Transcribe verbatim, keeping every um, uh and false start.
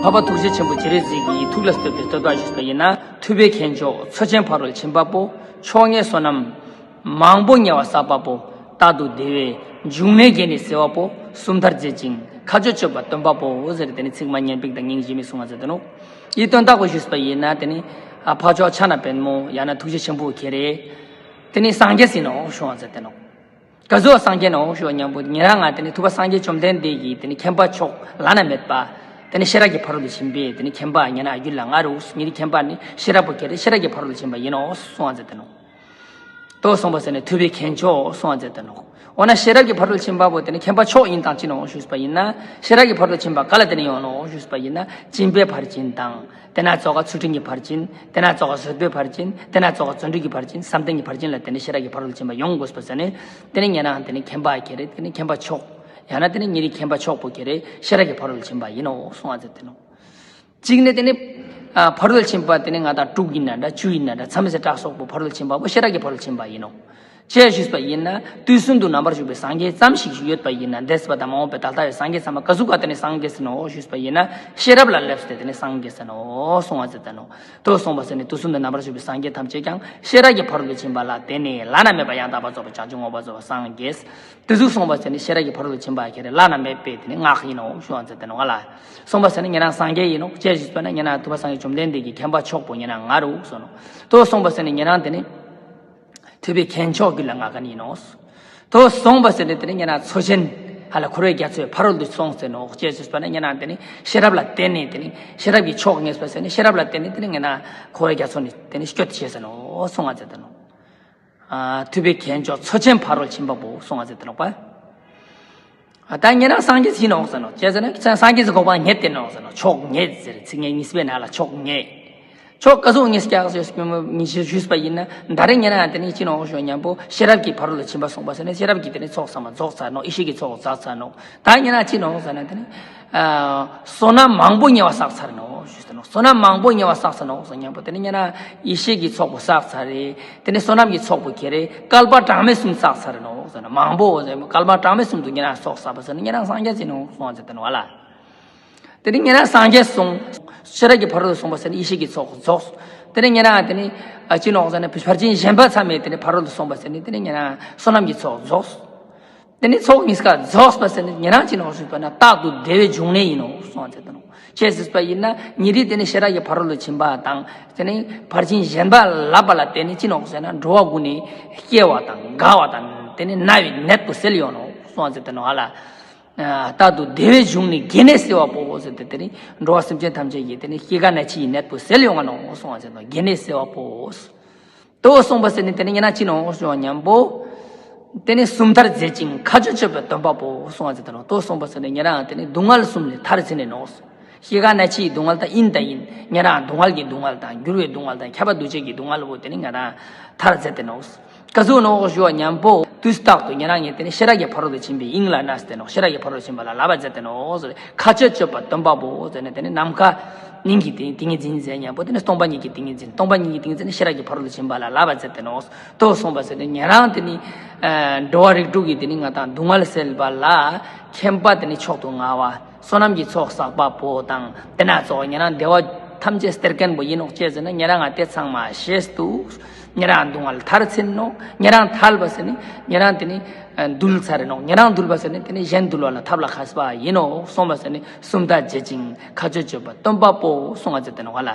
འཕགས་པ་ཐུགས་རྗེ་ཆེན་པོ་སྤྱན་རས་གཟིགས་ཀྱི་ཐུགས་ལ་བསྟོད་པའི་བསྟོད་པ་ཞུས་པ་ཡིན་ན། ཐུབ་པའི་མཁས་མཆོག་མཚོ་ཆེན་ཕ་རོལ་ཕྱིན་པ་པོ། མཆོག་བརྙེས་བསོད་ནམས་མང་པོ་བསྔོས་པ་བསགས་པ་པོ། རྟག་ཏུ་བདེ་བའི་འབྱུང་གནས་རྒྱན་ནི་གསལ་བ་པོ། གསུམ་ལྟར་མཛེས་ཤིང་མཁའ་སྤྱོད་སྤྱོད་པ་སྟོན་པ་པོ་ཟེར། དེ་ནི་ཚིག་མ་སྙན་པིག་དང་སྙན་ཞིབ་མི་གསུང་བ་མཛད་དེ་ནོ། ཡིད་དོན་བརྟག་པ་ཞུས་པ་ཡིན་ན། དེ་ནི་ཨ་འཕགས་མཆོག་ཕྱག་ན་པདྨོ་ཡང་ན་ཐུགས་རྗེ་ཆེན་པོ་ཁྱེད་རེད། དེ་ནི་སངས་རྒྱས་ཡིན་ནོ་ཞུ་བ་མཛད་དེ་ནོ། ག་ཟུག་སངས་རྒྱས་ནོ་ཞུ་བ་མཉམ་པོ་ཉེ་རང་ང་དེ་ནི་ཐུབ་པ་སངས་རྒྱས་བཅོམ་ལྡན་འདས་ཀྱི་དེ་ནི་མཁྱེན་པ་མཆོག་བླ་ན་མེད་པ། དེ་ནི་ཤེས་རབ་ཀྱི་ཕ་རོལ་ཏུ་ཕྱིན་པའི་དེ་ནི་མཁྱེན་པ་ཉེ་རང་རྒྱུད་ལ་མངའ་རུ་ཉེ་རི་མཁྱེན་པ་ནི་ཤེས་རབ་པོ་ཁྱེད་རེད། ཤེས་རབ་ཀྱི་ཕ་རོལ་ཏུ་ཕྱིན་པ་ཡིན་ནོ་གསུང་བ་མཛད་དེ་ནོ། དོ་གསུངས་པ་ཟེར་ནས་ཐུབ་པའི་མཁས་མཆོག་གསུང་བ་མཛད་དེ་ནོ། འོ་ན་ཤེས་རབ་ཀྱི་ཕ་རོལ་ཏུ་ཕྱིན་པ་པོ་དེ་ནི་མཁྱེན་པ་མཆོག་ཡིན་དང་ཅི་ནོ་ཞུས་པ་ཡིན་ན། ཤེས་རབ་ཀྱི་ཕ་རོལ་ཏུ་ཕྱིན་པ་ག་ལ་བརྟེན་ནས་ཡོང་ནོ་ཞུས་པ་ཡིན་ན། སྦྱིན་པའི་ཕར་ཕྱིན་དང་། དེ་ན་ཙོགས་ཚུལ་ཁྲིམས་ཀྱི་ཕར་ཕྱིན། དེ་ན་ཙོགས་བཟོད་པའི་ཕར་ཕྱིན། དེ་ན་ཙོགས་བརྩོན་འགྲུས་ཀྱི་ཕར་ཕྱིན། བསམ་གཏན་གྱི་ཕར་ཕྱིན་ལ་བརྟེན་ནས་ཤེས་རབ་ཀྱི་ཕ་རོལ་ཏུ་ཕྱིན་པ་ཡོང་དགོས་པ་ཟེར་ནས། དེ་ནི་ཉེ་རང་དེ་ནི་མཁྱེན་པ་ཁྱེད་རེད། དེ་ནི་མཁྱེན་པ་མཆོག་ཡང་ན་དེ་ནི་ཉེ་རི་མཁྱེན་པ་མཆོག་པོ་ཁྱེད་རེད། ཤེས་རབ་ཀྱི་ཕ་རོལ་ཏུ་ཕྱིན་པ་ཡིན་ནོ་གསུང་བ་མཛད་དེ་ནོ། གཅིག་ནི་དེ་ནི་ཨ་ཕ་རོལ་ཏུ་ཕྱིན་པ་དེ་ནི་ང་དང་དྲུག་ཡིན་ན་འདྲ། བཅུ་ཡིན་ན་འདྲ། མཚམས་མེད་པའི་བཀྲག་སོགས་པོ་ཕ་རོལ་ཏུ་ཕྱིན་པ་པོ་ཤེས་རབ་ཀྱི་ཕ་རོལ་ཏུ་ཕྱིན་པ་ཡིན་ནོ། ཅེས་ཞུས་པ་ཡིན་ན། དུས་གསུམ་དུ་རྣམ་པར་བཞུགས་པའི་སངས་རྒྱས་ཙམ་ཞིག་ཡོད་པ་ཡིན་ན། འདས་པ་དང་མ་འོངས་པའི་ད་ལྟ་བའི་སངས་རྒྱས་ཚང་མ་ག་ཟུག་ག་དེ་ནི་སངས་རྒྱས་ཟེར་ནོ་ཞུས་པ་ཡིན་ན། ཤེས་རབ་ལ་སླེབས་ཏེ་དེ་ནི་སངས་རྒྱས་ཟེར་ནོ་གསུང་བ་མཛད་དེ་ནོ། དོ་གསུངས་པ་ཟེར་ནི་དུས་གསུམ་དུ་རྣམ་པར་བཞུགས་པའི་སངས་རྒྱས་ཐམས་ཅད་ཀྱང་ཤེས་རབ་ཀྱི་ཕ་རོལ་ཏུ་ཕྱིན་པ་ལ་བརྟེན་ནས་བླ་ན་མེད་པ་ཡང་དག་པར་རྫོགས་པའི་བྱང་ཆུབ་ངོ་བོར་རྫོགས་པའི་སངས་རྒྱས། དེ་ཟུག་གསུངས་པ་ཟེར་ནི་ཤེས་རབ་ཀྱི་ཕ་རོལ་ཏུ་ཕྱིན་པ་ཁྱེད་རེད། བླ་ན་མེད་པའི་དེ་ནི་སྔགས་ཡིན་ནོ་ཞུ་བ་མཛད་དེ་ནོ་ང་ལ། གསུངས་པ་ཟེར་ནི་ཉེ་རང་སངས་རྒྱས་ཡིན་ནོ། ཅེས་ཞུས་པ་ན་ཉེ་རང་ཐུབ་པ་སངས་རྒྱས་བཅོམ་ལྡན་འདས་ཀྱི་མཁྱེན་པ་མཆོག་པོ་ཉེ་རང་མངའ་རུ་གསུངས་ནོ། དོ་གསུངས་པ་ཟེར་ནི་ཉེ་རང་དེ་ནི། ཐུབ་པའི་མཁས་མཆོག་རྒྱུད་ལ་མངའ་མཁན་ཡིན་ནོ། དོ་གསུངས་པ་ཟེར་ནས་དེ་ནི་ཉེ་རང་མཚོ་ཆེན་ཧ་ལ་འཁོར་བའི་རྒྱ་མཚོའི་ཕ་རོལ་ཏུ་སོང་ཟེར་ནོ། ཅེས་ཟེར་བ་ན་ཉེ་རང་དེ་ནི་ཤེས་རབ་ལ་བརྟེན་ནས་དེ་ནི་ཤེས་རབ་ཀྱི་མཆོག་བརྙེས་པ་ཟེར་ནས་ཤེས་རབ་ལ་བརྟེན་ནས་དེ་ནི་ཉེ་རང་འཁོར་བའི་རྒྱ་མཚོ་ནས་དེ་ནི་སྐྱོད་བྱས་ཟེར་ནོ་གསུང་བ་ཟེར་དེ་ནོ། ཨ་ཐུབ་པའི་མཁས་མཆོག་མཚོ་ཆེན་ཕ་རོལ་ཕྱིན་པ་པོ་གསུང་བ་ཟེར་དེ་ནོ་པ། ཨ་ད་ཉེ་རང་སངས་རྒྱས་ཡིན་ནོ་ཟེར་ནོ། ཅེས་ཟེར་ན་སངས་རྒྱས་ཀྱི་གོ་འཕང་རྙེད་དེ་ནོ་ཟེར་ནོ། མཆོག་བརྙེས་ཟེར་ཚིག་ངན་གཉིས་པའི་ནང་ལ་མཆོག་བརྙེས། མཆོག་ག་ཟུག་བརྙེས་ཀྱག་ཟེར་ཞུས་པ་ཡིན་ན། ད་རེས་ཉེ་རང་དེ་ནི་ཅི་ནོ་ཞུ་མཉམ་པོ་ཤེས་རབ་ཀྱི་ཕ་རོལ་ཏུ་ཕྱིན་པ་གསུངས་པ་ཟེར་ནས་ཤེས་རབ་ཀྱི་དེ་ནི་ཚོགས་ཚང་མ་རྫོགས་ཚར་ནོ། ཡེ་ཤེས་ཀྱི་ཚོགས་རྫོགས་ཚར་ནོ། ད་ཉེ་རང་ཅི་ནོ་ཟེར་ན་དེ་ནི་ཨ་བསོད་ནམས་མང་པོ་བསྔོས་པ་བསགས་ཚར་ནོ་ཞུས་ཟེར་ནོ། བསོད་ནམས་མང་པོ་བསྔོས་པ་བསགས་ཚར་ནོ་ཟེར་མཉམ་པོ་དེ་ནི་ཉེ་རང་ཡེ་ཤེས་ཀྱི་ཚོགས་པོ་བསགས་ཚར་རེད། དེ་ནི་བསོད་ནམས་ཀྱི་ཚོགས་པོ་ཁྱེད་རེད། བསྐལ་པ་གྲངས་མེད་གསུམ་བསགས་ཚར་ནོ་ཟེར་ན། མང་པོ་ཟེར་བསྐལ་པ་གྲངས་མེད་གསུམ་དུ་ཉེ་རང་ཚོགས་བསགས་པ་ཟེར་ན་ཉེ་རང་སངས་རྒྱས་ཡིན་ནོ་གསུངས་ཟེར་དེ་ནོ་བ་ལ། དེ་ནི་ཉེ་རང་སངས་རྒྱས་གསུངས། ཤེས་རབ་ཀྱི་ཕ་རོལ་ཏུ་སོང་བ་ཟེར་ནི་ཡེ་ཤེས་ཀྱི་ཚོགས་རྫོགས། དེ་ནི་ཉེ་རང་དེ་ནི་ཨ་ཅི་ནོ་ཟེར་ན་ཕར་ཕྱིན་གཞན་པ་ཚང་མས་དེ་ནི་ཕ་རོལ་ཏུ་སོང་བ་ཟེར་ནི་དེ་ནི་ཉེ་རང་བསོད་ནམས་ཀྱི་ཚོགས་རྫོགས། དེ་ནི་ཚོགས་གཉིས་ཀ་རྫོགས་པ་ཟེར་ནི་ཉེ་རང་ཅི་ནོ་ཞུས་པ་ན་རྟག་ཏུ་བདེ་བའི་འབྱུང་གནས་ཡིན་ནོ་གསུངས་ཟེར་དེ་ནོ། ཅེས་ཟེར་བ་ཡིན་ན་ཉེ་རིགས་དེ་ནི་ཤེས་རབ་ཀྱི་ཕ་རོལ་ཏུ་ཕྱིན་པ་དང་དེ་ནི་ཕར་ཕྱིན་གཞན་པ་ལབ་པ་ལ་བརྟེན་ནས་ཅི་ནོ་ཟེར་ན་འགྲོ་བ་ཀུན་ནས་སྐྱེ་བ་དང་རྒ་བ་དང་དེ་ནི་ན་བའི་ནད་པོ་སེལ་ཡོང་ནོ་གསུངས་ཟེར་དེ་ནོ་ཧ་ལ། རྟག་ཏུ་བདེ་བའི་འབྱུང་གནས་རྒྱན་ནི་གསལ་བ་པོ་ཟེར་ཏེ་དེ་ནི་འགྲོ་བ་སེམས་ཅན་ཐམས་ཅད་ཀྱི་དེ་ནི་སྐྱེ་རྒ་ན་འཆི་ཡི་ནད་པོ་སེལ་ཡོང་ང་ནོ་གསུངས་པ་ཟེར་ནོ། རྒྱན་ནི་གསལ་བ་པོ། དོ་གསུངས་པ་ཟེར་ནི་དེ་ནི་ཉེ་རང་ཅི་ནོ་ཞུ་བ་མཉམ་པོ། དེ་ནི་གསུམ་ལྟར་མཛེས་ཤིང་མཁའ་སྤྱོད་སྤྱོད་པའི་སྟོན་པ་པོ་གསུངས་པ་ཟེར་ནོ། དོ་གསུངས་པ་ཟེར་ནི་ཉེ་རང་དེ་ནི་སྡུག་བསྔལ་གསུམ་ལས་ཐར་ཟིན་ནི་ནོ། སྐྱེ་རྒ་ན་འཆི་ཡི་སྡུག་བསྔལ་དང་ཡིན་དང་ཡིན། ཉེ་རང་སྡུག་བསྔལ་གྱི་སྡུག་བསྔལ་དང་འགྱུར་བའི་སྡུག་བསྔལ་དང་ཁྱབ་པ་འདུ་བྱེད་ཀྱི་སྡུག་བསྔལ་བོ་དེ་ནི་ང་རང་ཐར་མཛད་དེ་ནོ། ག་ཟུག་ནོ་ཞུ་བ་མཉམ་པོ་དུས་རྟག་ཏུ་ཉེ་རང་ངས་དེ་ནི་ཤེས་རབ་ཀྱི་ཕ་རོལ་ཏུ་ཕྱིན་པའི་དབྱིངས་ལ་གནས་ཏེ་ནོ། ཤེས་རབ་ཀྱི་ཕ་རོལ་ཏུ་ཕྱིན་པ་ལ་བསླབ་པ་མཛད་དེ་ནོ། མཁའ་སྤྱོད་སྤྱོད་པ་སྟོན་པ་པོ་ཟེར་ནས་དེ་ནི་ནམ་མཁའ་སྙིང་གི་ཏིང་ཏིང་ངེ་འཛིན་ཟེར་མཉམ་པོ་དེ་ནི་སྟོང་པ་ཉིད་ཀྱི་ཏིང་ངེ་འཛིན། སྟོང་པ་ཉིད་ཀྱི་ཏིང་འཛིན་ནི་ཤེས་རབ་ཀྱི་ཕ་རོལ་ཏུ་ཕྱིན་པ་ལ་བསླབ་པ་མཛད་དེ་ནོ། དོ་གསུངས་པ་ཟེར་ནས་ཉེ་རང་དེ་ནི་འགྲོ་བ་རིགས་དྲུག་གི་དེ་ནི་ང་དང་སྡུག་བསྔལ་སེལ་བ་ལ་མཁྱེན་པ་དེ་ནི་མཆོག་ཏུ་མངའ་བ། བསོད་ནམས་ཀྱི་ཚོགས་བསགས་པ་པོ་དང་དེ་ན་ཚོགས་ཉེ་རང་བདེ་བ་ཐམས་ཅད་སྟེར་མཁན་པོ་ཡིན་ནོ། ཅེས་ཟེར་ན་ཉེ་རང་ང་དེ་ཚང་མ་ཤེས་འདུག་ཉེ་རང་སྡུག་བསྔལ་ཐར་ཟིན་ནོ། ཉེ་རང་ཐར་བ་ཟེར་ནི་ཉེ་རང་དེ་ནི་འདུལ་ཚར་ནོ། ཉེ་རང་འདུལ་བ་ཟེར་ནི་དེ་ནི་གཞན་འདུལ་བ་ལ་ཐབས་ལ་མཁས་པ་ཡིན་ནོ། གསུངས་པ་ཟེར་ནི་གསུམ་ལྟར་མཛེས་ཤིང་མཁའ་སྤྱོད་སྤྱོད་པ་སྟོན་པ་པོ་གསུངས་པ་ཟེར་དེ་ནོ་བ་ལ།